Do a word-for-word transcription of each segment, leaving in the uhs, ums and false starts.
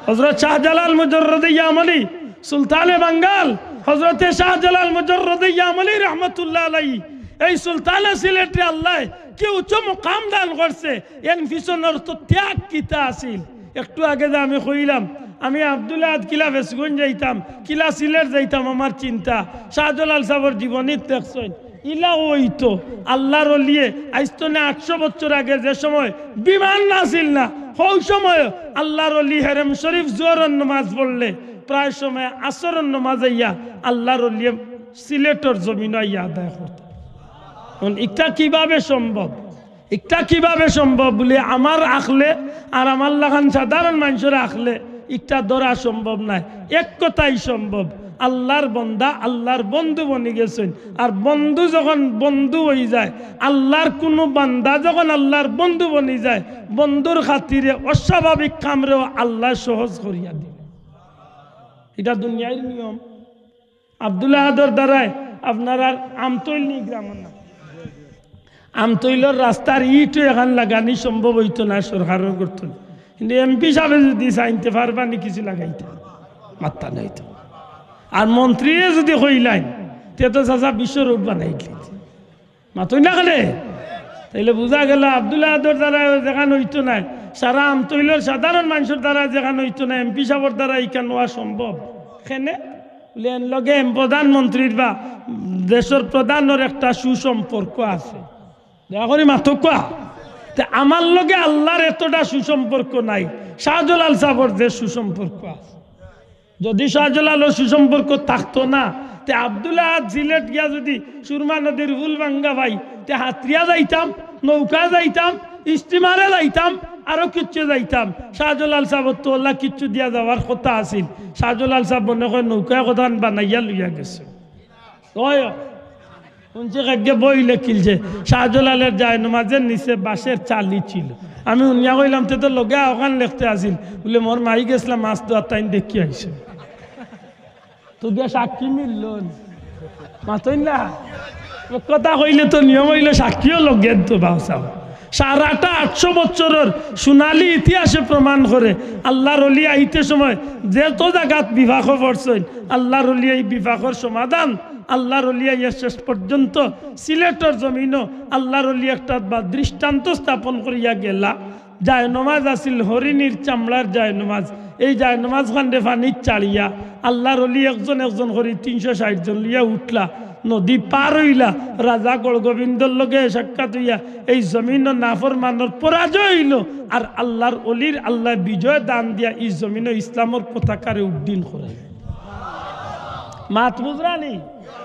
হজরত শাহজালাল মুজররদে ইয়ামনি, সুলতানে বাঙ্গাল, হজরতে শাহজালাল মুজররদে ইয়ামনি রহমতুল্লাহ আলাইহি, এই সুলতানে সিলেটরে আল্লায় কি উচ্চ মুকাম দান করছে, এন পিছনর তো ত্যাগ কিতা আছিল। একটু আগে যে আমি কইলাম, আমি আব্দুল আহাদ কিলা ফেঞ্চুগঞ্জ যাইতাম, কিলা সিলেট যাইতাম, আমার চিন্তা। শাহজালাল সাবর জীবনীত দেখছইন, ইলা অইতো। আল্লার অলিয়ে আইজ তনে আটশো বছর আগে যে সময় বিমান নাছিল না, হউ সময় আল্লার অলি হেরেম শরীফ জোহরর নমাজ পড়লে প্রায় সময় আসরর নমাজ আইয়া আল্লার অলিয়ে সিলেটর জমিনো আইয়া আদায় করতা। অখন ইটা কিভাবে সম্ভব? ইটা কিভাবে সম্ভব বুলে আমার আখলে আর আমার লাখান সাধারণ মানষর আখলে ইটা ধরা সম্ভব নায়। এক কথাই সম্ভব, আল্লার বন্দা আল্লার বন্ধু বনি গেছইন। আর বন্ধু যখন বন্ধু অইযায়, আল্লার কুনু বান্দা যখন আল্লার বন্ধু বনি যায়, বন্ধুর খাতিরে অস্বাভাবিক কামরেও আল্লায় সহজ করিয়া দিন। ইটা দুনিয়ার নিয়ম। আব্দুল আহাদর দ্বারায় আপনারার আমতৈল নি গ্রামর নাম? আমতৈলর রাস্তার ইটও এখান লাগানি সম্ভব অইতো না, সরকারর করতো না। কিন্তু এমপি সাবে যুদি চাইন তে পারবা নি কিছু লাগাইতা? মাত্তা নাই তো। আর মন্ত্রীয়ে যুদি কইলাইন, তে তো চাচা বিশ্ব রোড বানাই দিলি। মাতইন না কেনে? তাইলে বুঝা গেল আব্দুল আহাদর দ্বারায় যেখান অইতো নায়, সারা আমতৈলর সাধারণ মানষর দ্বারায় যেখান অইতো নায়, এমপি সাবর দ্বারায় ইখান অওয়া সম্ভব। কেনে? বুলে এন লগে এম-, প্রধানমন্ত্রীর বা দেশর প্রধানর একটা সুসম্পর্ক আছে। দয়া করি মাতউক্কা। তে আমার লগে আল্লার এতটা সুসম্পর্ক নাই, শাহজালাল সাবর যে সুসম্পর্ক আছে। যুদি শাহজালালর সুসম্পর্ক থাকতো না, তে আব্দুল আহাদ সিলেট গিয়া যুদি সুরমা নদীর পুল ভাঙ্গা পাই, তে হাতরিয়া যাইতাম, নৌকা যাইতাম, স্টিমারে যাইতাম, আরো কিচ্ছু যাইতাম। শাহজালাল সাবর তো আল্লায় কিচ্ছু দিয়া যাওয়ার কথা আছিল। শাহজালাল সাব মনে কয় নৌকায় কথা বানাইয়া লইয়া গেছে। অয়, হুনছি কাইজ্জা বই লেখিলছে, শাহজালালর জায়নমাজর নিচে বাঁশের চালি ছিল। আমি হুনিয়া কইলাম, "তে তো লগে অখান লেখতে আছিল।" বুলে, "মোর মাই গেছলা মাছ ধরাত, তাইন দেখি আইছে।" তো গিয়া সাক্ষী মিললো নি। মাতইন না? কথা কইলে তো নিয়ম অইলো সাক্ষীও লগে তো বাউসাব। সারাটা আটশো বছরর সোনালী ইতিহাসে প্রমাণ করে, আল্লার অলি আইতে সময় যত জাগাত বিপাকো পড়ছইন, আল্লার অলি এই বিপাকর সমাধান, আল্লার অলি আইয়া শেষ পর্যন্ত সিলেটর জমিনো আল্লার অলি একটা বা দৃষ্টান্ত স্থাপন করিয়া গেলা। জায়নমাজ আছিল হরিণীর চামড়ার জায়নমাজ। এই জায়নমাজ খানরে পানিত ছাড়িয়া আল্লার অলি একজন একজন করি তিনশো ষাইট জন লইয়া উঠলা, নদী পার অইলা, রাজা গৌড়গোবিন্দর লগে সাক্ষাৎ অইয়া এই জমিনো নাফরমানর পরাজয় অইলো। আর আল্লার অলির আল্লায় বিজয় দান দিয়া এই জমিনো ইসলামর পতাকারে উড্ডীন করাইল। মাত বুঝরা নি?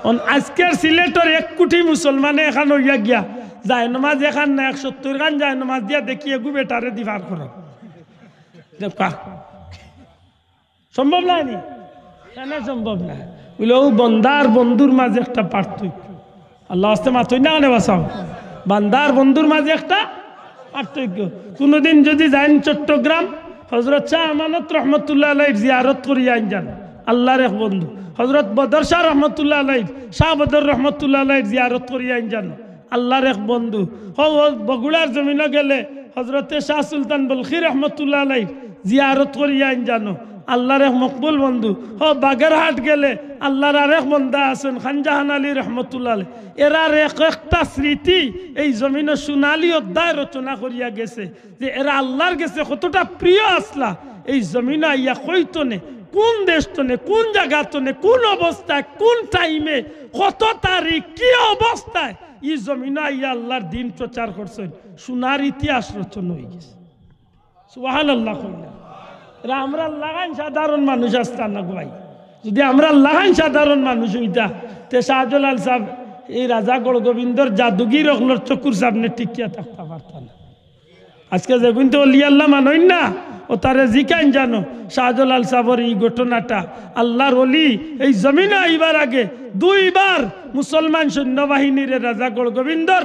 অন আইজকের সিলেটর এক কুটি মুসলমানে এখান অইয়া গিয়া জায়নমাজ এখান না, এক সত্তইর খান জায়নমাজ দিয়া দেখি এগু বেটারে দি পার করা। দেখবা। সম্ভব নায় নি? কেনে সম্ভব নায়? বুলে, অউ বন্দা আর বন্ধুর মাঝে একটা পার্থক্য। আল্লার ওয়াস্তে মাতইন না কেনে বাউসাব? বান্দা আর বন্ধুর মাঝে একটা পার্থক্য। কুনুদিন যুদি যাইন চট্টগ্রাম, হজরত শাহ আমানত রহমতুল্লাহ আলাইহির জিয়ারত করিয়া আইন যান, আল্লার এক বন্ধু। হজরত বদর শাহ রহমতুল্লাহ আলাইহির, শাহ বদর রহমতুল্লাহ আলাইহির জিয়ারত করিয়া আইন যান, আল্লার এক বন্ধু। হউ, হউ, বগুড়ার জমিনো গেলে হজরতে শাহ সুলতান বলখি রহমতুল্লাহ আলাইহির জিয়ারত করিয়া আইন যান, আল্লার এক মকবুল বন্ধু। হউ, বাগেরহাট গেলে আল্লার আরেক বন্দা আছইন খানজাহান আলী রহমতুল্লাহ আলাইহি। এরার এক একটা স্মৃতি এই জমিনো সোনালী অধ্যায় রচনা করিয়া গেছে। যে এরা আল্লার গেছে কতটা প্রিয় আছলা, এই জমিনো আইয়া কইতো নে, কুন দেশ তনে, কুন জাগা তনে, কুন অবস্থায়, কুন টাইমে, কত তারিখ, কি অবস্থায় ই জমিনো আইয়া আল্লার দিন প্রচার করছইন, সোনার ইতিহাস রচনা অইগেছে। সুবহানাল্লাহ কইলা। এরা আমরার লাখান সাধারণ মানুষ আছলা না গো ভাই। যুদি আমরার লাখান সাধারণ মানুষ অইতা, তে শাহজালাল সাব এই রাজা গৌড়গোবিন্দর জাদুগির অকলর চকুর সামনে টিকিয়া থাকতা পারতা না। আইজকে যেগুইন্তে অলি আল্লাহ মানইন না, অতারে জিকাইন যানো, শাহজালাল সাবর ই ঘটনাটা। আল্লার অলি এই জমিনো আইবার আগে দুইবার মুসলমান সৈন্যবাহিনীরে রাজা গৌড়গোবিন্দর,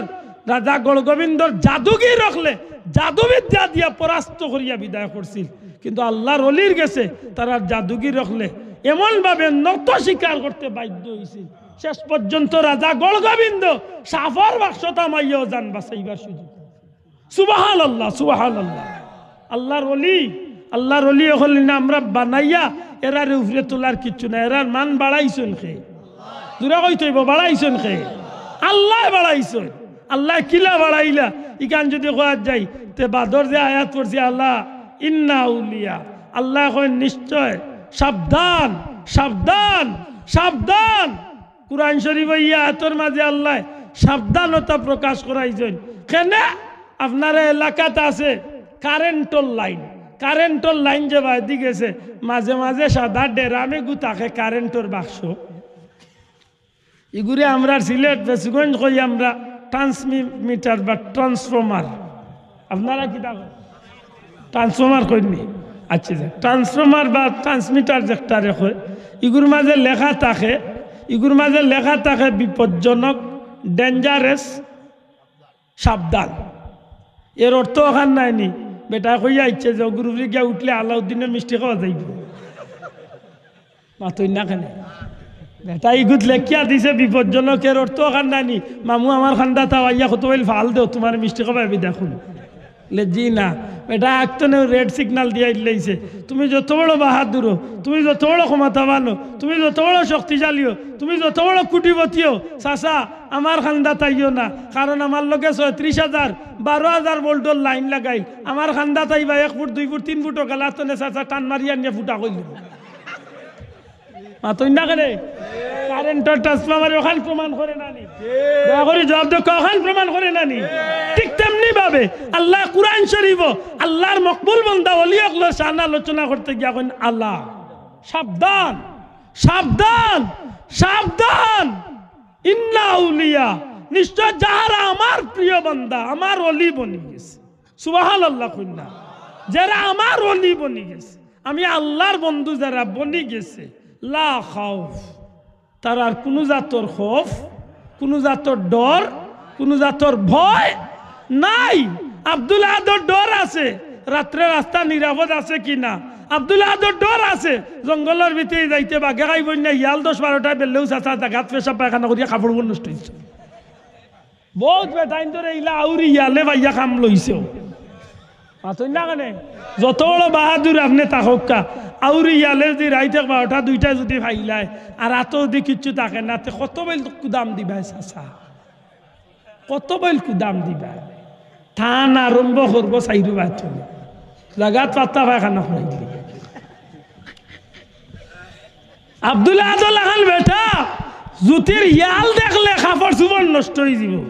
রাজা গৌড়গোবিন্দর জাদুগির অকলে জাদুবিদ্যা দিয়া পরাস্ত করিয়া বিদায় করছিল। কিন্তু আল্লার অলির গেছে তারার জাদুগির অকলে এমনভাবে নত স্বীকার করতে বাধ্য অইছিল, শেষ পর্যন্ত রাজা গৌড়গোবিন্দ সাফর বাক্সত হামাইয়াও জান বাঁচাইবার সুযোগ। সুবহানাল্লাহ, সুবহানাল্লাহ। আল্লার অলি আল্লাহর অলি অকল না আমরা বানাইয়া, এরারে উপরে তোলার কিচ্ছু না। এরার মান বাড়াইছইন কে? জুরে কইতে অইবো, বাড়াইছইন কে? আল্লায় বাড়াইছইন। আল্লায় কিলা বাড়াইলা? ইখান যুদি কওয়াত যাই, তে বাদর যে আয়াত পড়ছি, আলা ইন্না আউলিয়া, আল্লায় কইন নিশ্চয়, সাবধান, সাবধান, সাবধান। কুরআন শরীফো ই আয়াতর মাঝে আল্লায় সাবধানতা প্রকাশ করাইছইন। কেনে? আপনারা এলাকাত আছে কারেন্টর লাইন, কারেন্টর লাইন যে বায়দি গেছে, মাঝে মাঝে সাদা ড্রামে গু থাকে কারেন্টর বাক্স। ইগুরে আমরার সিলেট ফেঞ্চুগঞ্জ কই আমরা ট্রান্সমিটার বা ট্রান্সফর্মার। আপনারা কিতা কইন? ট্রান্সফর্মার কইন নি? আচ্ছা, ট্রান্সফর্মার বা ট্রান্সমিটার যেটারে কয়, ইগুর মাঝে লেখা থাকে, ইগুর মাঝে লেখা থাকে বিপজ্জনক, ডেঞ্জারাস, সাবধান। এর অর্থ অখান নায় নি? বেটায় কইয়া আইছে যে অগুর উপরে গিয়া উঠলে আলাউদ্দিনর মিষ্টি খাওয়া যাইবো। মাতইন না কেনে? বেটায় ইগুত লেখিয়া দিছে বিপজ্জনক, এর অর্থ অখান নায় নি? মামু আমার কান্দাত আইয়া কতবাইল ফাল দেও, তুমার মিষ্টি খাওয়াইবো দেখুন। লে জি না, বেটায় আগতনে রেড সিগনাল দিয়া দিলাইছে। তুমি যত বড় বাহাদুর অও, তুমি যত বড় ক্ষমতাবান অও, তুমি যত বড় শক্তিশালী অও, তুমি যত বড় কোটিপতি অও, চাচা, আমার কান্দাত আইও না, কারণ আমার লগে ছয়ত্রিশ হাজার, বারো হাজার ভোল্টর লাইন লাগাইল। আমার কান্দাত আইবা এক ফুট, দুই ফুট, তিন ফুটও গেলে আতনে চাচা টান মারিয়া নিয়া ফুটা কইল। মাতইন না কেনে? কারেন্টর ট্রান্সফর্মারে অখান প্রমাণ করে না নি? দয়া করি জুয়াপ দেউক্কা, অখান প্রমাণ করে না নি? ঠিক তেমনি ভাবে আল্লায় কুরআন শরীফো আল্লাহর মকবুল বান্দা অলি অকলর শান আলোচনা করতে গিয়া কইন, আলা, সাবধান, সাবধান, সাবধান। ইন্না আউলিয়া, নিশ্চয় যাহারা আমার প্রিয় বান্দা, আমার অলি বনি গেছে। সুবহানাল্লাহ কইন না। যারা আমার অলি বনি গেছে, আমি আল্লাহর বন্ধু যারা বনি গেছে, লা খাউফ, তারার কুনু জাতর খৌফ, কুনু জাতর ডর, কুনু জাতর ভয় নাই। আব্দুল আহাদর ডর আছে, রাত্রে রাস্তা নিরাপদ আছে কি না? আব্দুল আহাদর ডর আছে, জঙ্গলর ভিতরে যাইতে বাঘে খাইবো না, হিয়াল দশ বারোটায় বেললেও চাচা জাগাত পেশাব পায়খানা করিয়া কাপড় নষ্ট অইছে। বউত বেটাইন্তরে ইলা আউরি হিয়ালে পাইয়া কাম লইছে। মাতইন না কেনে? যত বড় বাহাদুর আপনে থাকউক্কা, আউরি হিয়ালে যুদি রাইত এক বারোটা দুইটায় যুদি পাইলায়, আর আতো যুদি কিচ্ছু থাকে না, তে কতবাইল কুদাম দিবায় চাচা? কতবাইল কুদাম দিবায়? টান আরম্ভ করবো চাইরোবায় থনে। জাগাত পাত্তা পায়খানা করাইলে। আব্দুল আহাদর লাখান বেটা, জুতির হিয়াল দেখলে কাপড় চুপড় নষ্ট অইযিবো।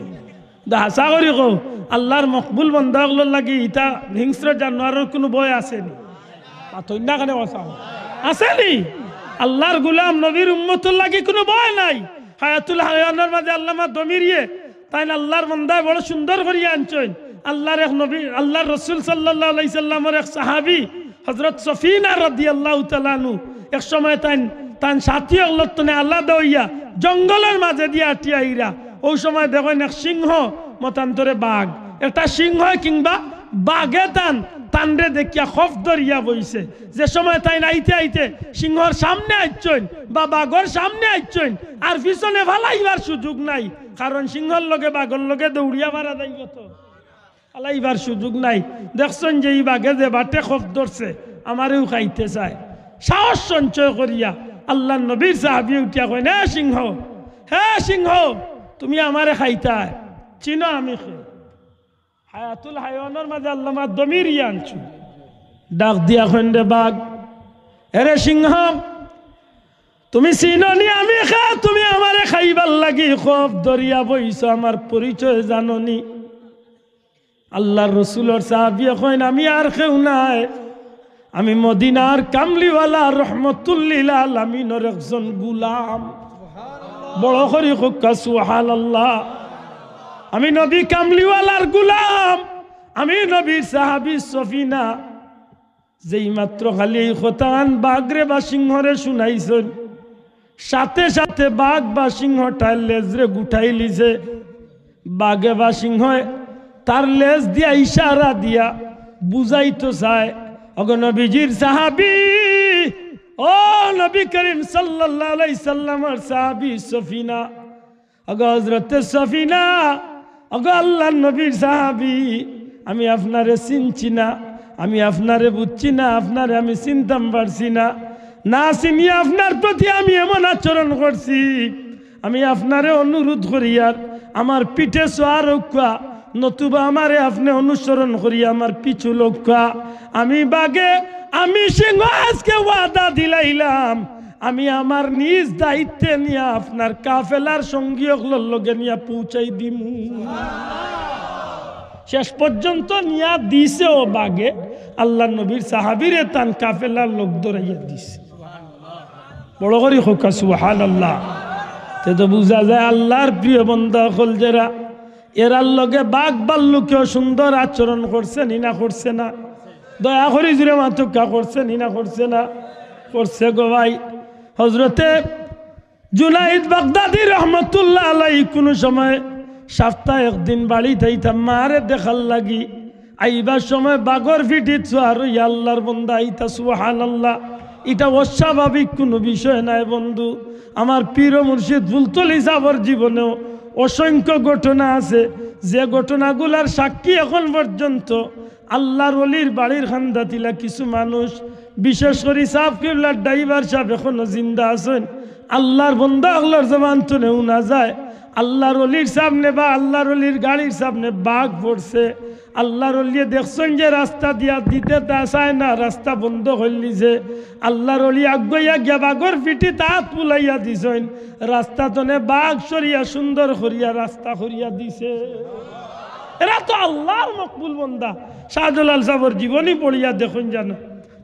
দা হাছা করি কও, আল্লাহর মকবুল বান্দা অকলর লাগি ইতা হিংস্র জানোয়ারর কুনু ভয় আছে নি? মাতইন না কেনে কও চাও? আছে নি? আল্লাহর গুলাম নবীর উম্মতর লাগি কুনু ভয় নাই। হায়াতুল হায়াওয়ানর মাঝে আল্লামা দমিরিয়ে তাইন আল্লাহর বান্দায় বড় সুন্দর করিয়া আনছইন। আল্লাহর এক নবী, আল্লাহর রসুল সাল্লাল্লাহু আলাইহি সাল্লামর এক সাহাবী হযরত সফিনা রাদিয়াল্লাহু তাআলা আনহু, এক সময় তাইন, তান সাথী অকলর তনে আলাদা অইয়া জঙ্গলর মাঝেদি আটিয়া আইরা। অউ সময় দেখইন এক সিংহ, মতান্তরে বাঘ, একটা সিংহ কিংবা বাঘে তান, তানরে দেখিয়া খফ ধরিয়া বইছে। যে সময় তাইন আইতে আইতে সিংহর সামনে আইচ্ছইন বা বাঘর সামনে আইচ্ছইন, আর পিছনে ফালাইবার সুযোগ নাই, কারণ সিংহর লগে বাঘর লগে দৌড়িয়া পারা যাইবো তো, ফালাইবার সুযোগ নাই। দেখছইন যে ই বাঘে যে বাটে খফ ধরছে, আমারেও খাইতে চায়। সাহস সঞ্চয় করিয়া আল্লাহর নবীর সাহাবী উঠিয়া কইন, "হে সিংহ, হে সিংহ, তুমি আমারে খাইতায়, চিনো আমি কে?" হায়াতুল হায়াওয়ানর মাঝে আল্লামা দমিরিয়ে আনছইন। ডাক দিয়া কইন, "রে বাঘ, এরে সিংহ, তুমি চিনো নি আমি কে? তুমি আমারে খাইবার লাগি খফ ধরিয়া বইছো, আমার পরিচয় জানো নি?" আল্লাহর রসুলর সাহাবীয়ে কইন, "আমি আর কেউ নায়, আমি মদিনার কামলিওয়ালা রহমতুল্লিল আলামিনর একজন গুলাম।" বড় করি কউক্কা সুবহানাল্লাহ। আমি নবী কামলিওয়ালার গুলাম, আমি নবীর সাহাবী সফিনা। যেই মাত্র খালি এই কথাখান বাঘরে বা সিংহরে শুনাইছইন, সাথে সাথে বাঘ বা সিংহটায় লেজরে গুটাইলিছে। বাঘে বা সিংহে তার লেজ দিয়া ইশারা দিয়া বুঝাইতো চায়, "ওগো নবীজির সাহাবী, ও নবী করিম সাল্লাল্লাহু আলাইহি সাল্লামর সাহাবী সফিনা, ওগো হযরতে সফিনা, ওগো আল্লাহর নবীর সাহাবী, আমি আপনারে চিনছি না, আমি আপনারে বুঝছি না, আপনারে আমি চিনতাম পারছি না। না চিনিয়া আপনার প্রতি আমি এমন আচরণ করছি, আমি আপনারে অনুরোধ করিয়ার, আমার পিঠে সোয়ার অউক্কা, নতুবা আমারে আপনে অনুসরণ করিয়া আমার পিছু লউক্কা। আমি বাঘে, আমি সিংহ, আজকে ওয়াদা দিলাইলাম, আমি আমার নিজ দায়িত্বে নিয়া আপনার কাফেলার সঙ্গী অকলর লগে নিয়া পৌঁছাই দিমু। শেষ পর্যন্ত নিয়া দিছেও বাঘে, আল্লার নবীর সাহাবীরে তান কাফেলার লগ ধরাইয়া দিছে। বড় করি কউক্কা সুবহানাল্লাহ। তে তো বুঝা যায় আল্লার প্রিয় বন্দা অকল যেরা, এরার লগে বাঘ ভাল্লুকেও সুন্দর আচরণ করছে নি না করছে না? দয়া করি জুরে মাতউক্কা, করছে নি না করছে না? করছে গো ভাই। হজরতে জুনাইদ বাগদাদি রহমতুল্লাহ আলাই কুনু সময় সপ্তায় একদিন বাড়িত আইতা মারে দেখার লাগি। আইবার সময় বাঘর পিঠিত সোয়ার অইয়া আল্লার বন্দা আইতা, সুবহানাল্লাহ। ইটা অস্বাভাবিক কুনু বিষয় নায় বন্ধু। আমার পীর ও মুর্শিদ ফুলতলি সাবর জীবনেও অসংখ্য ঘটনা আছে, যে ঘটনাগুলার সাক্ষী এখন পর্যন্ত আল্লার অলির বাড়ির কান্দাত ইলা কিছু মানুষ, বিশেষ করি সাব কিবলার ড্রাইভার সাব এখনো জিন্দা আছইন। আল্লার বন্দা অকলর জবান তনে হুনা যায়, আল্লার অলির সামনে বা আল্লার অলির গাড়ির সামনে বাঘ পড়ছে, আল্লার অলিয়ে দেখছইন যে রাস্তা দিয়া দিতে তা চায় না, রাস্তা বন্ধ করিলিছে। আল্লার অলি আগুয়াইয়া গিয়া বাঘর পিঠিত আত বুলাইয়া দিছইন, রাস্তা তনে বাঘ সরিয়া সুন্দর করিয়া রাস্তা করিয়া দিছে। এরা তো আল্লার মকবুল বন্দা। শাহজালাল সাবর জীবনী পড়িয়া দেখইন জানো,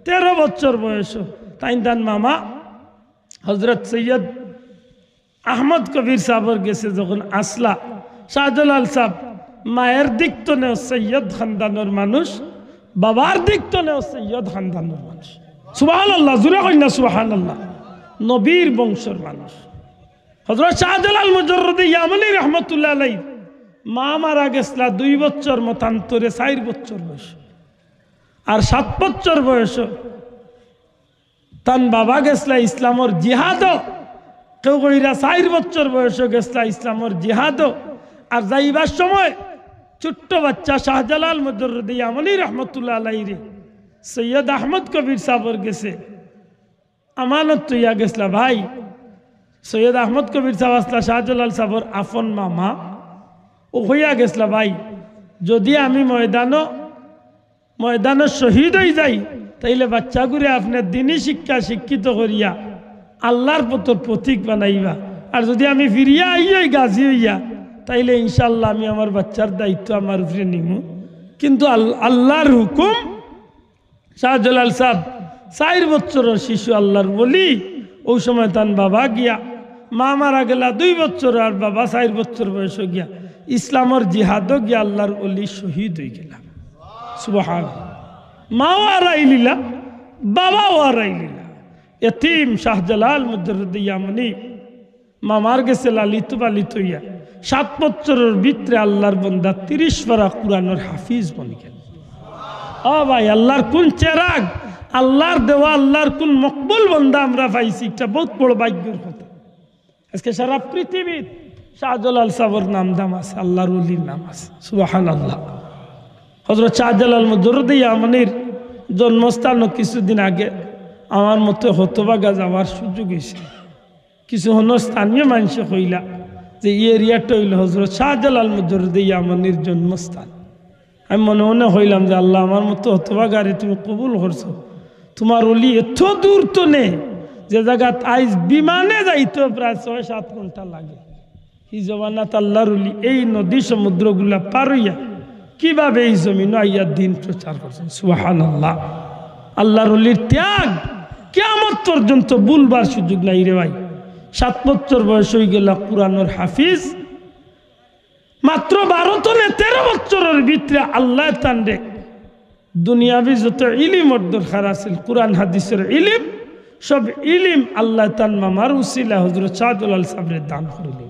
তেরো বছর বয়স, তাইন তান মামা হজরত সৈয়দ আহমদ কবির সাবর গেছে যখন আছলা, শাহজালাল সাব মায়ের দিক তনেও সৈয়দ খানদানর মানুষ, বাবার দিক তনেও সৈয়দ খানদানর মানুষ। সুবহানাল্লাহ, জুরে কইন না সুবহানাল্লাহ। নবীর বংশর মানুষ। হজরত শাহজালাল মুজাররদে ইয়ামনি রহমতুল্লাহ আলাই মা মারা গেছলা দুই বছর মতান্তরে, চাইর বছর বয়স। আর সাত বছর বয়স তান বাবা গেছলা ইসলামর জিহাদো, কেউ কইরা চাইর বছর বয়স গেছলা ইসলামর জিহাদো। আর যাইবার সময় ছোট্ট বাচ্চা শাহজালাল মুজাররদে ইয়ামনি রহমতুল্লাহ আলাইরে সৈয়দ আহমদ কবির সাবর গেছে আমানত থইয়া গেছলা ভাই। সৈয়দ আহমদ কবির সাব আছলা শাহজালাল সাবর আফন মামা। অউ কইয়া গেছলা, ভাই, যদি আমি ময়দানো, ময়দানো শহীদ অই যাই, তাইলে বাচ্চাগুরে আপনে দিনী শিক্ষা শিক্ষিত করিয়া আল্লার পথর পথিক বানাইবা। আর যদি আমি ফিরিয়া আই অই গাজী অইয়া, তাইলে ইনশাআল্লাহ আমি আমার বাচ্চার দায়িত্ব আমার উপরে নিমু। কিন্তু আল-, আল্লার হুকুম শাহজালাল সাব চাইর বছরর শিশু, আল্লার ওলি। অউ সময় তান বাবা গিয়া, মা মারা গেলা দুই বছর, আর বাবা চাইর বছর বয়স গিয়া ইসলামর জিহাদো গিয়া আল্লার ওলি শহীদ অই গেলা। সুবহান। মাও হারাইলিলা, বাবাও হারাইলিলা। এতিম শাহজালাল মুজাররদে ইয়ামনি মামার গেছে লালিত পালিত অইয়া সাত বছরর ভিতরে আল্লার বন্দা তিরিশ পারা কুরআনর হাফিজ বনি গেল। ও ভাই, আল্লার কুন চেরাগ, আল্লার দেওয়া, আল্লার কুন মকবুল বন্দা আমরা পাইছি, ইটা বউত বড় ভাগ্যর কথা। আজকে সারা পৃথিবীত শাহজালাল সাবর নাম দাম আছে, আল্লার ওলির নাম আছে। সুবহানাল্লাহ। হজরত শাহজালাল মুজাররদে ইয়ামনির জন্মস্থানো কিছুদিন আগে আমার মতো হতভাগা যাওয়ার সুযোগ অইছে। কিছু হনো স্থানীয় মানষে কইলা যে ই এরিয়াটা অইলো হজরত শাহজালাল মুজাররদে ইয়ামনির জন্মস্থান। আমি মনে মনে কইলাম যে, "আল্লাহ, আমার মতো হতভাগারে তুমি কবুল করছো। তুমার ওলি এত দূর তনে, যে জাগাত আইজ বিমানে যাইতেও প্রায় ছয় সাত ঘন্টা লাগে, হি জমানাত আল্লার ওলি এই নদী সমুদ্রগুলা পার অইয়া কিভাবে এই জমিনো আইয়া দিন প্রচার করছইন?" সুবহানাল্লাহ। আল্লার ওলির ত্যাগ কিয়ামত পর্যন্ত ভুলবার সুযোগ নাই রে ভাই। সাত বছর বয়স অই গেলা কুরআনর হাফিজ, মাত্র বারো তনে তেরো বছরর ভিতরে আল্লায় তানরে দুনিয়াবি যত ইলিমর দরকার আছিল, কুরআন হাদিসর ইলিম, সব ইলিম আল্লায় তান মামার উসিলায় হজরত শাহজালাল সাবরে দান করিলা।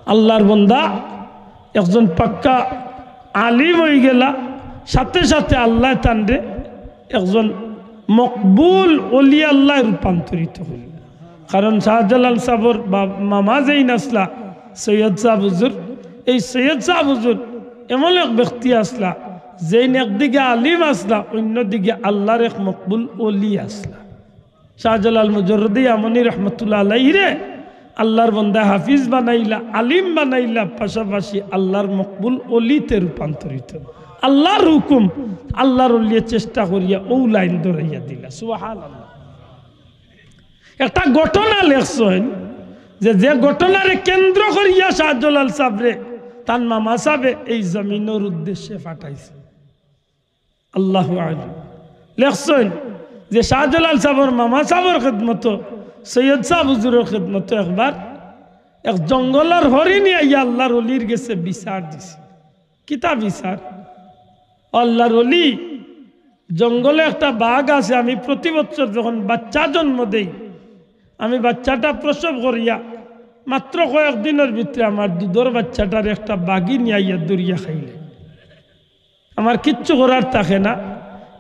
আল্লার বন্দা একজন পাক্কা আলিম অই গেলা, সাথে সাথে আল্লায় তানরে একজন মকবুল ওলি আল্লায় রূপান্তরিত করিলা। কারণ শাহজালাল সাবর বা-, মামা যেইন আছলা সৈয়দ সাব হুজুর, এই সৈয়দ সাব হুজুর এমন এক ব্যক্তি আছলা, যেইন একদিকে আলিম আছলা, অইন্যদিকে আল্লার এক মকবুল অলি আছলা। শাহজালাল মুজররদি ইয়ামনি রহমতুল্লাহ আলাইহিরে আল্লার বন্দা হাফিজ বানাইলা, আলিম বানাইলা, পাশাপাশি আল্লার মকবুল অলিতে রূপান্তরিত। আল্লার হুকুম, আল্লার অলিয়ে চেষ্টা করিয়া অউ লাইন ধরাইয়া দিলা। সুবহানাল্লাহ। একটা ঘটনা লেখছইন যে, যে ঘটনারে কেন্দ্র করিয়া শাহজালাল সাবরে তান মামা সাবে এই জমিনর উদ্দেশ্যে পাঠাইছে। আল্লাহু আ'লাম। লেখছইন যে শাহজালাল সাবর মামা সাবর খেদমতো, সৈয়দ সাব হুজুরর খেদমতো একবার এক জঙ্গলর হরিণী আইয়া আল্লার অলির গেছে বিচার দিছে। কিতা বিচার? আল্লার অলি, জঙ্গলে একটা বাঘ আছে, আমি প্রতি বছর যখন বাচ্চা জন্ম দেই, আমি বাচ্চাটা প্রসব করিয়া মাত্র কয়েক দিনর ভিতরে আমার দুধর বাচ্চাটারে একটা বাঘে নিয়া আইয়া ধরিয়া খাইলে। আমার কিচ্ছু করার থাকে না।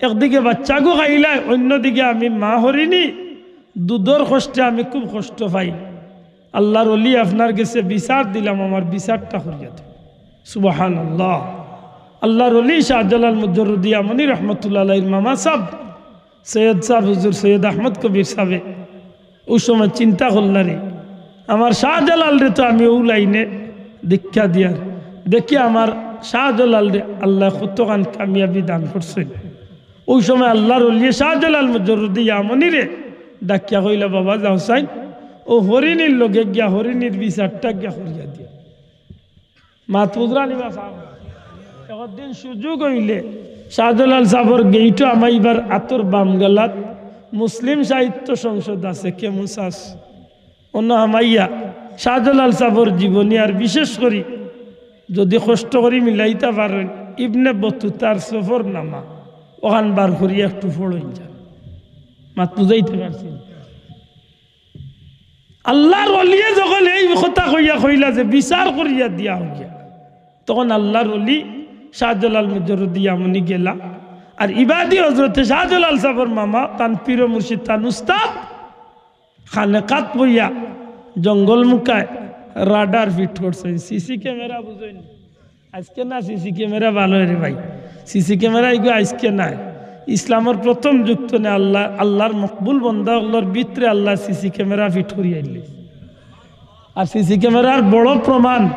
একদিকে বাচ্চাগু খাইলায়, অইন্যদিকে আমি মা হরিণী, দুধর কষ্টে আমি খুব কষ্ট পাই। আল্লার অলি, আপনার গেছে বিচার দিলাম, আমার বিচারটা করিয়া দেন। সুবহানাল্লাহ। আল্লার অলি শাহজালাল মুজররদি ইয়ামনি রহমতুল্লাহ আলাইহির মামা সাব, সৈয়দ সাব হুজুর সৈয়দ আহমদ কবির সাবে অউ সময় চিন্তা করলা রে, আমার শাহজালালরে তো আমি অউ লাইনে দীক্ষা দিয়ার, দেখি আমার শাহজালালরে আল্লায় কতখান কামিয়াবি দান করছইন। অউ সময় আল্লার অলিয়ে শাহজালাল মুজররদি ইয়ামনিরে ডাকিয়া কইলা, "বাবা যাও চাইন, অউ হরিণীর লগে গিয়া হরিণীর বিচারটা গিয়া করিয়া দিয়া।" মাত বুঝরা নি বা সাব? একদিন সুযোগ অইলে শাহজালাল সাবর গেইটো হামাইবার আতর বাম গালাত মুসলিম সাহিত্য সংসদ আছে, কেমুসাস। অনো হামাইয়া শাহজালাল সাবর জীবনী, আর বিশেষ করি যদি কষ্ট করি মিলাইতা পারইন, ইবনে বতুতার সফরনামা, অখান বার করিয়া একটু পড়ইন যান। মাত বুঝাইতে পারছি? আল্লার অলিয়ে যখন এই কথা কইয়া কইলা যে বিচার করিয়া দিয়া অইয়া, তখন আল্লার অলি শাহজালাল মুজররদি ইয়ামনি গেলা। আর ইবাদি হজরতে শাহজালাল সাবর মামা, তান পীর মুর্শিদ, তান উস্তাদ, খানেকাত বইয়া জঙ্গল মুখায় রাডার ফিট করছইন, সিসি ক্যামেরা বুঝইন। আইজকে না সিসি ক্যামেরা ভালা অয় রে ভাই, সিসি ক্যামেরা ইগু আইজকে নায়। ইসলামর প্রথম যুগ তনে আল্লাহ, আল্লার মকবুল বন্দা অকলর ভিতরে আল্লায় সিসি ক্যামেরা ফিট করিয়া আইলে। আর সিসি ক্যামেরার বড় প্রমাণ,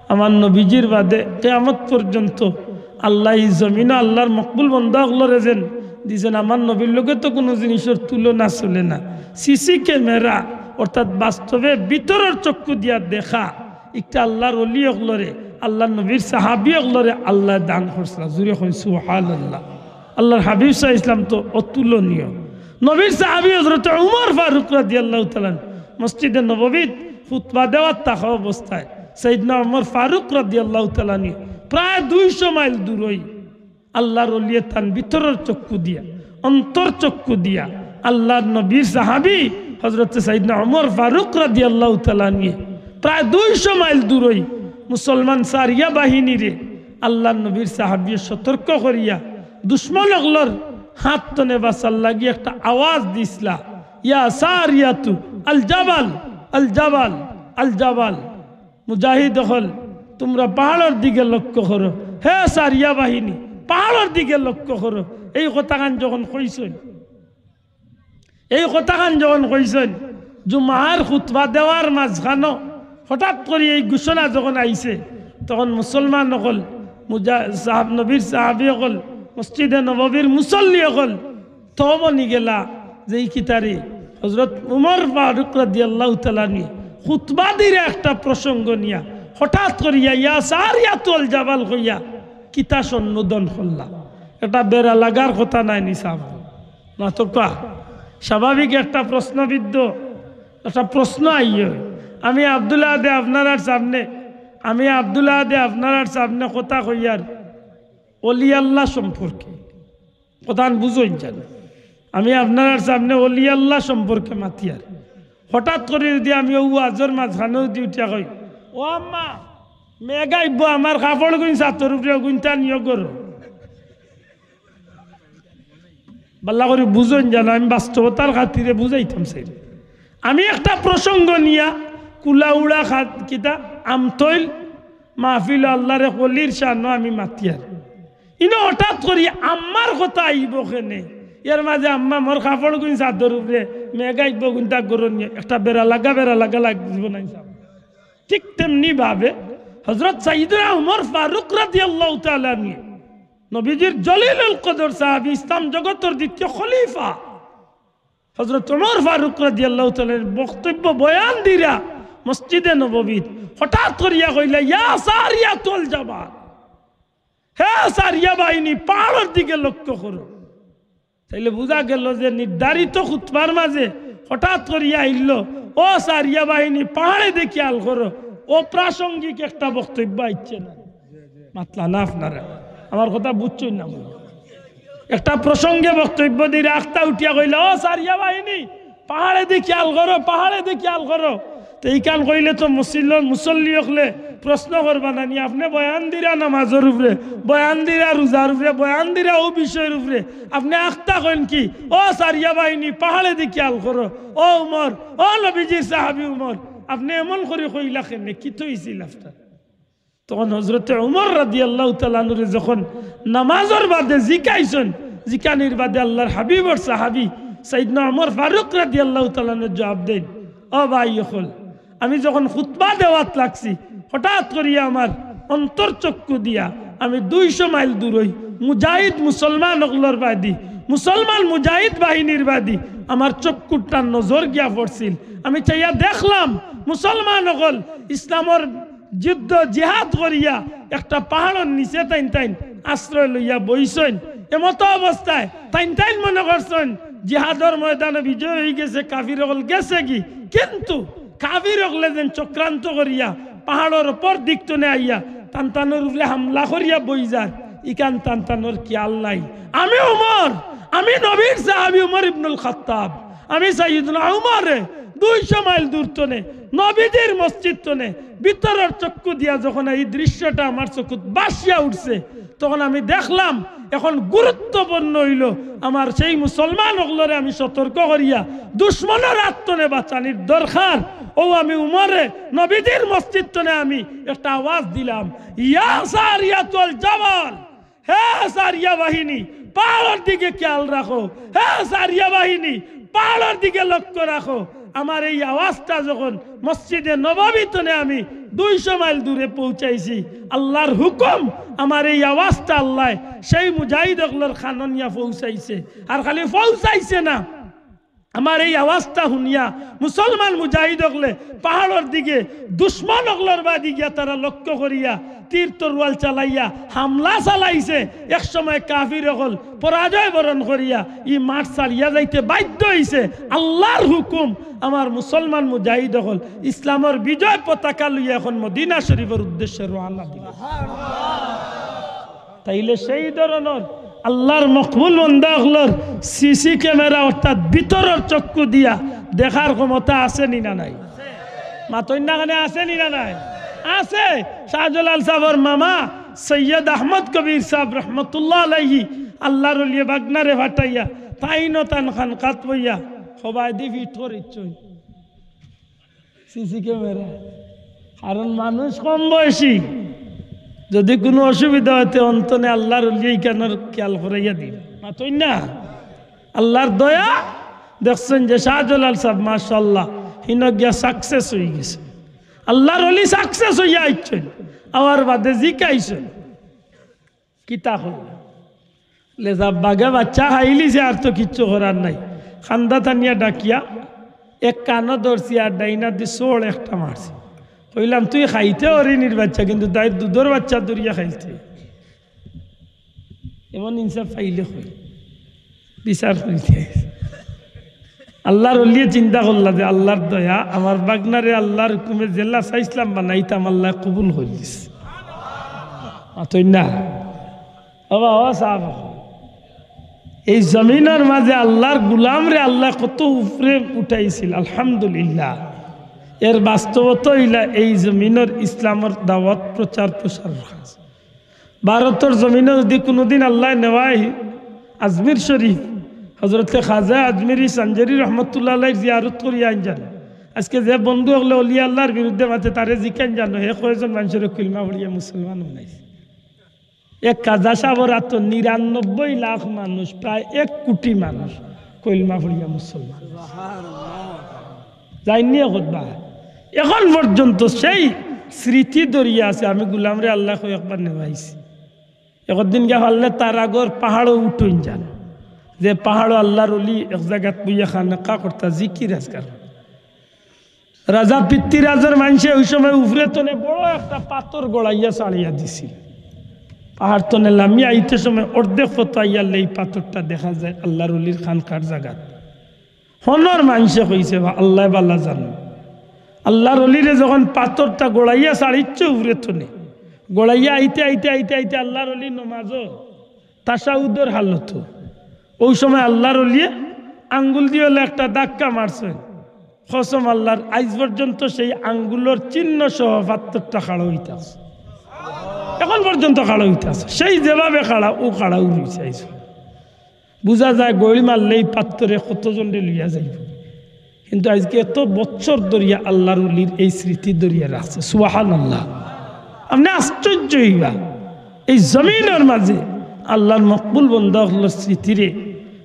আমার নবীজির বাদে কিয়ামত পর্যন্ত আল্লায় ই জমিনো আল্লার মকবুল বন্দা অকলরে যেন দিছইন, আমার নবীর লগে তো কুনু জিনিসর তুলনা চলে না। সিসি ক্যামেরা অর্থাৎ বাস্তবে ভিতরর চক্ষু দিয়া দেখা, ইটা আল্লার অলি অকলরে, আল্লার নবীর সাহাবী অকলরে আল্লায় দান করছলা। জুরে কইন সুবহানাল্লাহ। আল্লার হাবিব সাল্লাল্লাহু আলাইহি ওয়াসাল্লাম তো অতুলনীয়। নবীর সাহাবী হজরতে উমর ফারুক রাদিয়াল্লাহু তাআলা আনহু মসজিদে নববীত খুতবা দেওয়ার থাকা অবস্থায় সাইয়েদনা উমর ফারুক রাদিয়াল্লাহু তাআলা আনহু প্রায় দুইশো মাইল দূরই আল্লার অলিয়ে তান ভিতরর চক্ষু দিয়া, অন্তর চক্ষু দিয়া আল্লার নবীর সাহাবী হজরতে সাইয়েদনা উমর ফারুক রাদিয়াল্লাহু তাআলা আনহু প্রায় দুইশো মাইল দূরই মুসলমান সারিয়া বাহিনীরে আল্লার নবীর সাহাবীয়ে সতর্ক করিয়া দুশমন অকলর হাত তনে বাঁচার লাগি একটা আওয়াজ দিছলা, "ইয়া সারিয়াতু আল জাবাল, আল জাবাল, আল জাবাল।" মুজাহিদ অকল, তুমরা পাহাড়র দিকে লক্ষ্য করো, হে সারিয়া বাহিনী, পাহাড়র দিকে লক্ষ্য করো। এই কথাখান যখন কইছইন, এই কথাখান যখন কইছইন, জুমার খুতবা দেওয়ার মাঝখানো হঠাৎ করি এই ঘোষণা যখন আইছে, তখন মুসলমান অকল, মুজা-, সাহাব-, নবীর সাহাবী অকল, মসজিদে নববীর মুসল্লি অকল, থমনি গেলা যে ই কিতারে হজরত উমর ফারুক রাদিয়াল্লাহু তাআলা আনহু খুতবা দিরা একটা প্রসঙ্গ নিয়া হঠাৎ করিয়া "ইয়া সারিয়াতুল জাবাল" কইয়া কিতা সম্বোধন করলা। এটা বেড়া লাগার কথা নায় নি সাব? না তো কা? স্বাভাবিক একটা প্রশ্নবিদ্ধ, একটা প্রশ্ন আইয়ে। আমি আব্দুল আহাদে আপনারার সামনে, আমি আব্দুল আহাদে আপনারার সামনে কথা কইয়ার অলি আল্লাহ সম্পর্কে। কথাখান বুঝইন জানো? আমি আপনারার সামনে অলি আল্লাহ সম্পর্কে মাতিয়ার। হঠাৎ করি যদি আমি অউ ওয়াজর মাঝখানো যদি উঠিয়া কই, "ও আম্মা, মেঘ আইবো, আমার কাপড়গুইন ছাতর উপরে অগুইন টানিও করো।" বালা করি বুঝইন জানো, আমি বাস্তবতার খাতিরে বুঝাইতাম চাই। আমি একটা প্রসঙ্গ নিয়া কুলাউড়া খাত-, কিতা আমতৈল মাহফিল আল্লার এক অলির শানো আমি মাতিয়ার। ইনো হঠাৎ করি আম্মার কথা আইবো কেনে? এর মাঝে আম্মা মোর কাপড় গুইন চাদর উপরে, মেঘ আইবো গুইন তা গরম নিয়ে, একটা বেড়া লাগা, বেড়া লাগা লাগবো না ইনশাআল্লাহ। ঠিক তেমনি ভাবে হযরত সাইয়েদনা উমর ফারুক রাদিয়াল্লাহু তাআলা আনহু, নবীজির জলিলুল কদর সাহাবী, ইসলাম জগতর দ্বিতীয় খলিফা, হযরত উমর ফারুক রাদিয়াল্লাহু তাআলা আনহুর বক্তব্য বয়ান দিরা মসজিদে নববীত হঠাৎ করিয়া কইলা, "ইয়া সারিয়াতুল জাবাল, হে সারিয়া বাহিনী, পাহাড়র দিকে লক্ষ্য করো।" তাইলে বুঝা গেল যে নির্ধারিত খুতবার মাঝে হঠাৎ করিয়া আইল, "ও সারিয়া বাহিনী, পাহাড়ে দেখি খেয়াল করো।" অপ্রাসঙ্গিক একটা বক্তব্য আইছে না? মাতলা না আপনারা, আমার কথা বুঝছইন না মনে হয়। একটা প্রসঙ্গে বক্তব্য দিরা আখতা উঠিয়া কইলা, "ও সারিয়া বাহিনী, পাহাড়েদি খেয়াল করো, পাহাড়েদি খেয়াল করো।" তে ইখান কইলে তো মুসল্লি, মুসল্লি অকলে প্রশ্ন করবা না নি, "আপনে বয়ান দিরা নামাজর উপরে, বয়ান দিরা রোজার উপরে, বয়ান দিরা অউ বিষয়র উপরে, আপনে আখতা কইন কি? ও সারিয়া বাহিনী, পাহাড়েদি খেয়াল করো, ও উমর, ও নবীজির সাহাবী উমর, আপনে এমন করি কইলা কেনে, কিতা অইছিল আপনার?" তখন হযরতে উমর রাদিয়াল্লাহু তাআলা আনহুরে যখন নামাজর বাদে জিকাইছইন, জিকানির বাদে আল্লাহর হাবিবর সাহাবী সাইয়েদনা উমর ফারুক রাদিয়াল্লাহু তাআলা আনহু জবাব দেইন, "ও ভাই অকল, আমি যখন খুতবা দেওয়াত লাগছি, হঠাৎ করিয়া আমার অন্তর চক্ষু দিয়া আমি দুইশো মাইল দূরই মুজাহিদ মুসলমান অকলর বাদি, মুসলমান মুজাহিদ বাহিনীর বাদি আমার চক্ষুরটা নজর গিয়া পড়ছিল। আমি চাইয়া দেখলাম মুসলমান অকল ইসলামর যুদ্ধ জিহাদ করিয়া একটা পাহাড়র নিচে তাইন তাইন আশ্রয় লইয়া বইছইন। এমতো অবস্থায় তাইন তাইন মনে করছইন জিহাদর ময়দানো বিজয় অইগেছে, কাফির অকল গেছেগি, কিন্তু কাফির অকলে যেন চক্রান্ত করিয়া পাহাড়র উপর দিক তনে আইয়া তান তানর উপরে হামলা করিয়া বই যার, ইখান তান তানর খেয়াল নাই।" আমি উমর, আমি নবীর সাহাবী উমর ইবনুল খাত্তাব, আমি সাইয়েদনা উমরে দুইশো মাইল দূর তনে নবীজির মসজিদ তনে ভিতরর চক্ষু দিয়া যখন এই দৃশ্যটা আমার চকুত ভাসিয়া উঠছে, তখন আমি দেখলাম এখন গুরুত্বপূর্ণ অইল আমার সেই মুসলমান অকলরে আমি সতর্ক করিয়া দুশমনর আত তনে বাঁচানির দরকার। অউ আমি উমরে নবীজির মসজিদ তনে আমি একটা আওয়াজ দিলাম, "ইয়া সারিয়াতুল জাবাল, হে সারিয়া বাহিনী, পাহাড়র দিকে খেয়াল রাখো, হে সারিয়া বাহিনী, পাহাড়র দিকে লক্ষ্য রাখো।" আমার এই আওয়াজটা যখন মসজিদে নববী তনে আমি দুইশো মাইল দূরে পৌঁছাইছি, আল্লাহর হুকুম, আমার এই আওয়াজটা আল্লায় সেই মুজাহিদ অকলর কানো নিয়া পৌঁছাইছে। আর খালি পৌঁছাইছে না, আমার এই আওয়াজটা হুনিয়া মুসলমান মুজাহিদ অকলে পাহাড়র দিকে দুশমন অকলর বাদি গিয়া তারা লক্ষ্য করিয়া তীর তরোয়াল চালাইয়া হামলা চালাইছে। এক সময় কাফির অকল পরাজয় বরণ করিয়া ই মাঠ ছাড়িয়া যাইতে বাধ্য অইছে। আল্লাহর হুকুম, আমার মুসলমান মুজাহিদ অকল ইসলামর বিজয় পতাকা লইয়া এখন মদিনা শরীফর উদ্দেশ্যে রওয়ানা দিল। তাইলে সেই ধরনর আল্লাহর মকবুল বান্দা অকলর সিসি ক্যামেরা অর্থাৎ ভিতরর চক্ষু দিয়া দেখার ক্ষমতা আছে নি না নাই? মাতইন না কেনে, আছে নি না নাই? আছে। শাহজালাল সাবর মামা সৈয়দ আহমদ কবির সাব রহমতুল্লাহ আলাইহি আল্লাহর অলিয়ে বাগনারে ফাটাইয়া তাইনও তান খানকাত বইয়া হবায়দি ফিট করিচ্ছইন সিসি ক্যামেরা। কারণ মানুষ কম বয়সী, যদি কুনু অসুবিধা অয় তে অন্তনে আল্লাহর অলিয়ে ইখানর খেয়াল করাইয়া দিবা। মাতইন না? আল্লাহর দয়া দেখছইন যে শাহজালাল সাব মাশাআল্লাহ হিনো গিয়া সাকসেস অইগেছে। আল্লাহর অলি সাকসেস অইয়া আইছইন, আওয়ার বাদে জিকাইছইন, "কিতা করলা?" লেজা বাঘে বাচ্চা খাইলিছে, আর তো কিচ্ছু করার নাই। কান্দা টানিয়া ডাকিয়া এক কানো ধরছি আর ডাইন আতদি চড় একটা মারছি। কইলাম, "তুই খাইতে হরিণীর বাচ্চা, কিন্তু তাই দুধর বাচ্চা ধরিয়া খাইলতে।" এমন ইনসাফ পাইলে কই বিচার করিতে। আল্লাহর অলিয়ে চিন্তা করলা যে, "আল্লাহর দয়া, আমার বাগনারে আল্লাহর হুকুমে যেলা চাইছলাম বানাইতাম, আল্লায় কবুল করিলিছে।" মাতইন না? বাবা, ও সাব, এই জমিনর মাঝে আল্লাহর গুলামরে আল্লায় কত উপরে উঠাইছিল, আলহামদুলিল্লাহ। এর বাস্তবতা অইলা এই জমিনর ইসলামর দাওয়াত প্রচার প্রসার কাজ। ভারতর জমিনো যদি কুনুদিন আল্লায় নেওয়ায় আজমির শরীফ, হজরতে খাজা আজমিরি সাঞ্জেরি রহমতুল্লাহ আলাইহির জিয়ারত করিয়া আইন জানো। আজকে যে বন্ধু অকলে অলি আল্লাহর বিরুদ্ধে মাতে তারে জিকাইন জানো, হে কয়জন মানষরে কলমা পড়িয়া মুসলমান বানাইছে? এক কাজা সাবর আতো নিরানব্বই লাখ মানুষ, প্রায় এক কোটি মানুষ কলমা পড়িয়া মুসলমান। যাইননি একবার? এখন পর্যন্ত সেই স্মৃতি ধরিয়া আছে। আমি গুলামরে আল্লায় কয় একবার নেওয়াইছি। একদিন গিয়া পারলে তার আগর পাহাড়ো উঠইন যান, যে পাহাড়ো আল্লাহর অলি এক জাগাত বইয়া খানকা করতা, জিকির আজকার। রাজা পৃথ্বীরাজর মানষে ওই সময় উপরে তনে বড় একটা পাথর গড়াইয়া ছাড়িয়া দিছিল। পাহাড় তনে লামিয়া আইতে সময় অর্ধেক পথ আইয়ারলে এই পাথরটা দেখা যায় আল্লাহর অলির খানকার জাগাত। হনর মানষে কইছে, "বা আল্লায় বালা জানো।" আল্লাহর অলিরে যখন পাথরটা গড়াইয়া ছাড়িচ্ছে উপরে তনে, গড়াইয়া আইতে, আইতে, আইতে, আইতে আল্লাহর অলি নমাজো তাশাহুদর হালতো। ওই সময় আল্লাহর অলিয়ে আঙ্গুল দিয়া অইলে একটা ধাক্কা মারছে। কসম আল্লাহর, আইজ পর্যন্ত সেই আঙ্গুলর চিহ্ন সহ পাথরটা খাড়া অইতা আছে। এখন পর্যন্ত খাড়া অইতা আছে। সেই যেভাবে খাড়া, ও খাড়াউ রইছে আইজ। বুঝা যায়, গইড় মারলে এই পাথরে কতজনরে লইয়া যাইব। কিন্তু আজকে এত বছর ধরিয়া আল্লাহর অলির এই স্মৃতি ধরিয়া রাখছে। সুবহানাল্লাহ। আপনে আশ্চর্য অইবা, এই জমিনর মাঝে আল্লাহর মকবুল বন্দা অকলর স্মৃতিরে,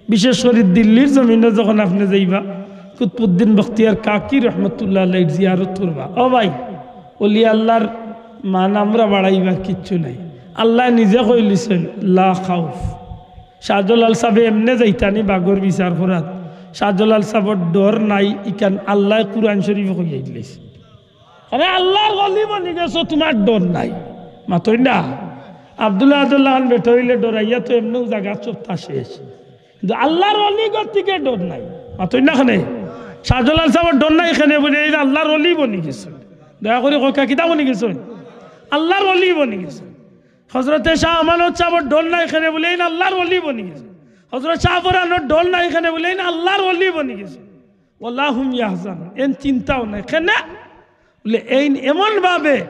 বিশেষ করি দিল্লির জমিনো যখন আপনে যাইবা, কুতবুদ্দিন বখতিয়ার কাকি রহমতুল্লাহ আলাইহির জিয়ারত করবা, ও ভাই, অলি আল্লাহর মান আমরা বাড়াইবার কিচ্ছু নাই। আল্লায় নিজে কইলিছইন, "লা খাউফ।" শাহজালাল সাবে এমনে যাইতানি বাঘর বিচার করাত, শাহজালাল সাবর ডর নাই, ইখান আল্লায় কুরআন শরীফো কইয়া দিলাইছে। আরে আল্লাহর অলি বনি গেছো, তুমার ডর নাই। মাতইন না। আব্দুল আহাদর লাখান বেটা অইলে ডরাইয়া তো এমনেউ জাগাত সবতা শেষ। কিন্তু আল্লাহর অলি গতিকে ডর নাই। মাতইন না কেনে? শাহজালাল সাবর ডর নাই কেনে বুলে, এইন আল্লাহর অলি বনি গেছইন। দয়া করি কউক্কা, কিতা বনি গেছইন? আল্লাহর অলি বনি গেছইন। হজরতে শাহ আমানত সাবর ডর নাই কেনে বুলে, এইন আল্লাহর অলি বনি গেছইন। হজরত শাহ ফরানর ডর নাই কেনে বুলে, এইন আল্লাহর অলি বনি গেছইন। ওয়ালা হুম ইয়াহজানুন, এইন চিন্তাও নাই। কেনে? বুলে, এইন এমন ভাবে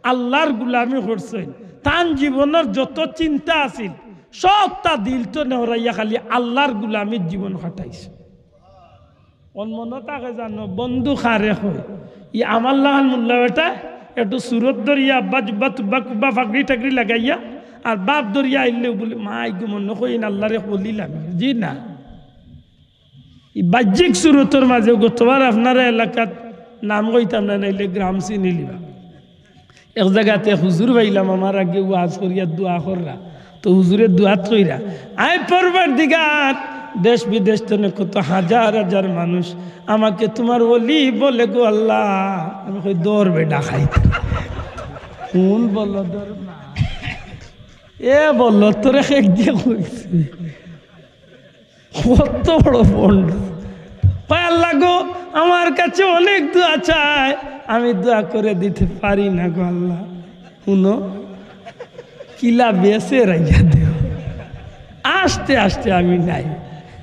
আল্লাহর গুলামি করছইন, তান জীবনর যত চিন্তা আছিল, সবতা দিল তো নেহরাইয়া খালি আল্লাহর গুলামির জীবন কাটাইছইন। অন মনো থাকে জানো, বন্ধু কারে কয়? ই আমার লাখান মোল্লা বেটা, একটু সুরত ধরিয়া, আব্বা জুব্বা তুব্বা কুব্বা, ফাগড়ি টাগড়ি লাগাইয়া, আর বাপ ধরিয়া আইলেউ বুলে, "মাই গো, মনো কইন আল্লাহর এক অলি লামি।" জি না। ই বাহ্যিক সুরতর মাঝে গতবার আপনারা এলাকাত নাম কইতাম না, নাইলে গ্রাম চিনিলিবা। এক জাগাত এক হুজুর পাইলাম, আমার আগে ওয়াজ করিয়া দোয়া কররা। তো হুজুরে দোয়াত কইরা, "আয় পরওয়ারদিগার, দেশ বিদেশ তনে কত হাজার হাজার মানুষ আমাকে তুমার অলি বলে গো আল্লাহ।" আমি কই, "দৌড় বেটা খাইতে। কোন বলো দৌড় না? এ বলো তোরে এক দিয়ে কইছে।" কত বড় ভন্ড। কয়, "আল্লাহ গো, আমার কাছে অনেক দোয়া চায়, আমি দোয়া করে দিতে পারি না গো আল্লাহ।" হুনো, কিলা বেছে রাইয়া দেও। আস্তে আস্তে আমি নাই।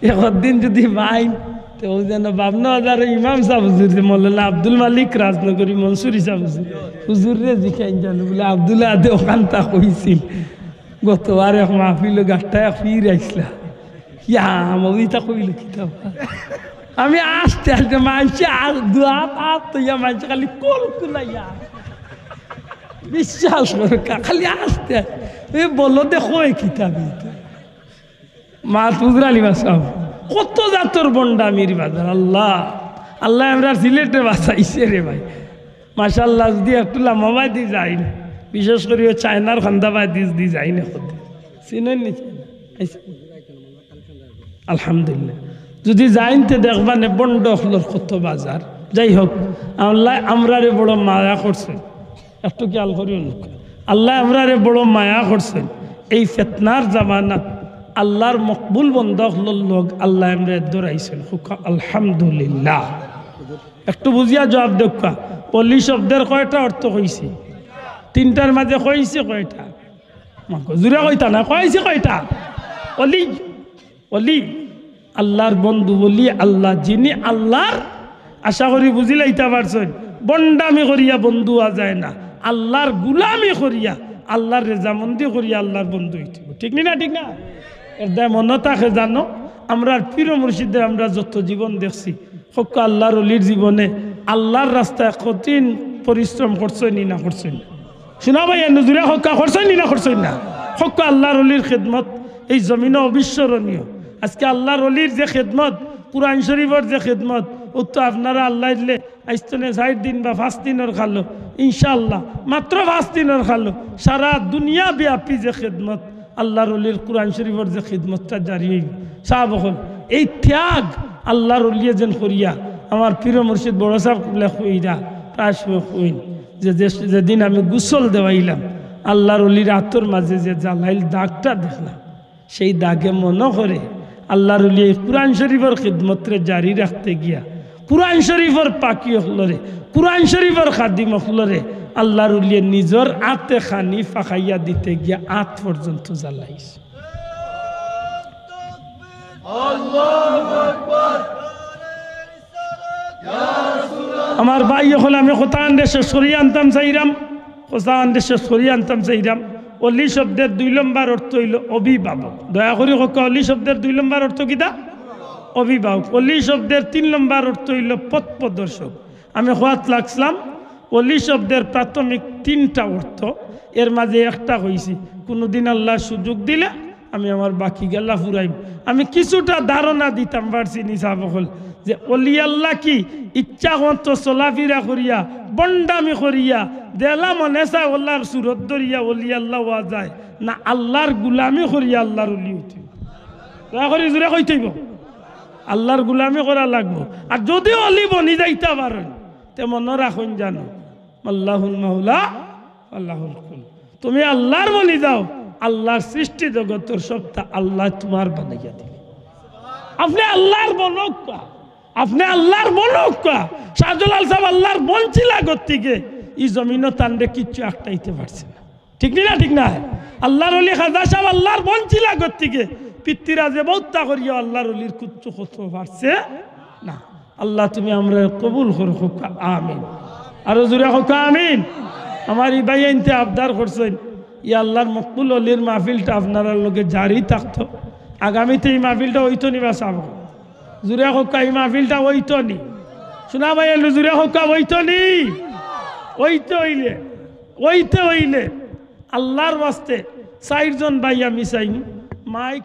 একদিন যদি মাইন, তো ওই যেন বাবনা বাজারর ইমাম সাব হুজুর, যে মৌলানা আব্দুল মালিক রাজনগরী মনসুরি সাব হুজুর, হুজুররে জিকাইন জানো, বুলে, "আব্দুল আদে ওখানতা কইছিল।" গতবার এক মাহফিলো গাট্টা এক পীর আইছলা। ইয়া, মৌলভী তা কইল কিতা বা? আমি আস্তে আস্তে মানষে আর দোয়াত আত তো ইয়া মানষে খালি কল কুলাইয়া। বিশ্বাস করো কা-, খালি আস্তে আস্তে। এ বলো দেখো এ কিতাব ইতা। মাত বুঝরা নি বা সাব। কত জাতর ভন্ডামির বাজার, আল্লাহ। আল্লায় আমরার সিলেটরে বাঁচাইছে রে ভাই। মাশাআল্লাহ, যদি একটু লাম্বা বায়দি যাইন, বিশেষ করি ওই চায়নার খান্দা বায়দি যদি যাইন, এখন চিনইন নি চায়না? আইছে। আলহামদুলিল্লাহ। যদি যাইন তে দেখবা নে ভন্ড অকলর কত বাজার। যাই হোক, আল্লায় আমরারে বড় মায়া করছে। একটু খেয়াল করিও লোক। আল্লায় আমরারে বড় মায়া করছইন। এই ফিতনার জামানাত আল্লাহর মকবুল বন্দা অকলর লগ আল্লায় আমরারে ধরাইছইন। কউক্কা আলহামদুলিল্লাহ। একটু বুঝিয়া জবাব দেউক্কা। অলি শব্দর কয়টা অর্থ কইছি? তিনটার মাঝে কইছি কয়টা? মাগো, জুরে কইতা না, কইছি কয়টা? অলি। অলি, আল্লাহর বন্ধু, অলি আল্লাহ, যিনি আল্লাহর, আশা করি বুঝিলাইতা পারছইন, ভন্ডামি করিয়া বন্ধু অওয়া যায় না, আল্লাহর গুলামি করিয়া, আল্লাহর রেজামন্দি করিয়া আল্লাহর বন্ধু অইতে অইবো। ঠিক নি না? ঠিক না? এর দায় মনো থাকে জানো, আমরার পীর ও মুর্শিদরে আমরা যত জীবন দেখছি, কউক্কা আল্লাহর অলির জীবনে আল্লাহর রাস্তায় কঠিন পরিশ্রম করছইন নি না করছইন না? শুনা ভাই, এ নজুরে কউক্কা করছইন নি না করছইন না? হক আল্লাহর অলির খেদমত এই জমিনো অবিস্মরণীয়। আজকে আল্লাহর অলির যে খেদমত, কোরআন শরীফর যে খেদমত, অউ তো আপনারা আল্লাহ দিলে আইজ থনে চাইর দিন বা পাঁচ দিনর খালো, ইনশাআল্লাহ, মাত্র পাঁচ দিনর খালো, সারা দুনিয়া ব্যাপী যে খেদমত, আল্লাহর অলির কোরআন শরীফর যে খেদমতটা জারি অইবো। সাব অকল, এই ত্যাগ আল্লাহর অলিয়ে যেন করিয়া, আমার পীর মুর্শিদ বড় সাব কিবলা কইরা, প্রায় সময় কইন যে, যে, যেদিন আমি গোসল দেওয়াইলাম, আল্লাহর অলির আতর মাঝে যে জালাইল দাগটা দেখলাম, সেই দাগে মনো করে আল্লাহর অলিয়ে কোরআন শরীফর খেদমতরে জারি রাখতে গিয়া, কোরআন শরীফর পাখি অকলরে, কোরআন শরীফর খাদিম অকলরে আল্লাহর অলিয়ে নিজর আতে খানি ফাকাইয়া দিতে গিয়া আত পর্যন্ত জালাইছে। আমার ভাই অকল, আমি কথা আনতে শেষ করি আনতাম চাইরাম, কথা আনতে শেষ করি আনতাম চাইরাম। অলি শব্দের দুই নম্বর অর্থ অইলো অভিভাবক। দয়া করি কউক্কা, অলি শব্দের দুই নম্বর অর্থ কিতা? অভিভাবক। অলি শব্দের তিন নম্বর অর্থ অইলো পথ প্রদর্শক। আমি কওয়াত লাগছিলাম, অলি শব্দের প্রাথমিক তিনটা অর্থ, এর মাঝে একটা কইছি, কুনুদিন আল্লায় সুযোগ দিলে আমি আমার বাকি গেলা ফুরাইমু। আমি কিছুটা ধারণা দিতাম পারছি নি সাব অকল, যে অলি আল্লাহ কি ইচ্ছা মতো চলাফিরা করিয়া, ভন্ডামি করিয়া, যেলা মনে চায় অলার সুরত ধরিয়া অলি আল্লাহ অওয়া যায়, না আল্লাহর গুলামি করিয়া আল্লাহর অলি অইতে অইবো? দয়া করি জুরে কইতে অইবো, আল্লাহর গুলামি করা লাগবো। আর যদি অলি বনি যাইতা পারইন, তে মনো রাখইন জানো, আল্লাহুল মাওলা, আল্লাহুল কুল। তুমি আল্লাহর বনি যাও, আল্লাহর সৃষ্টি জগতর সবটা আল্লায় তুমার বানাইয়া দিলে। আপনে আল্লাহর বনউক্কা, আপনে আল্লাহর বনউক্কা। শাহজালাল সাব আল্লাহর বনছিলা গতিকে ই জমিনো তানরে কিচ্ছু আটকাইতে পারছে না। ঠিক নি না? ঠিক না? আল্লাহর অলি খাজা সাব আল্লাহর বনছিলা গতিকে পিতৃরাজে বউত্তা করিয়া আল্লাহর অলির কিচ্ছু করতে পারছে না। আল্লাহ তুমি আমরারে কবুল করো, কউক্কা আমিন। আরো জুরে কউক্কা আমিন। আমার ই ভাইয়াইন্তে আবদার করছইন, ই আল্লাহর মকবুল অলির মাহফিলটা আপনারার লগে জারি থাকতো। আগামীতে ই মাহফিলটা অইতো নি বা সাব? জুরে কউক্কা, ই মাহফিলটা অইতো নি? শুনা ভাই, একটু জুরে কউক্কা, অইতো নি? অইতে অইলে, অইতে অইলে আল্লাহর ওয়াস্তে চাইরজন ভাই আমি চাইমু, মাইক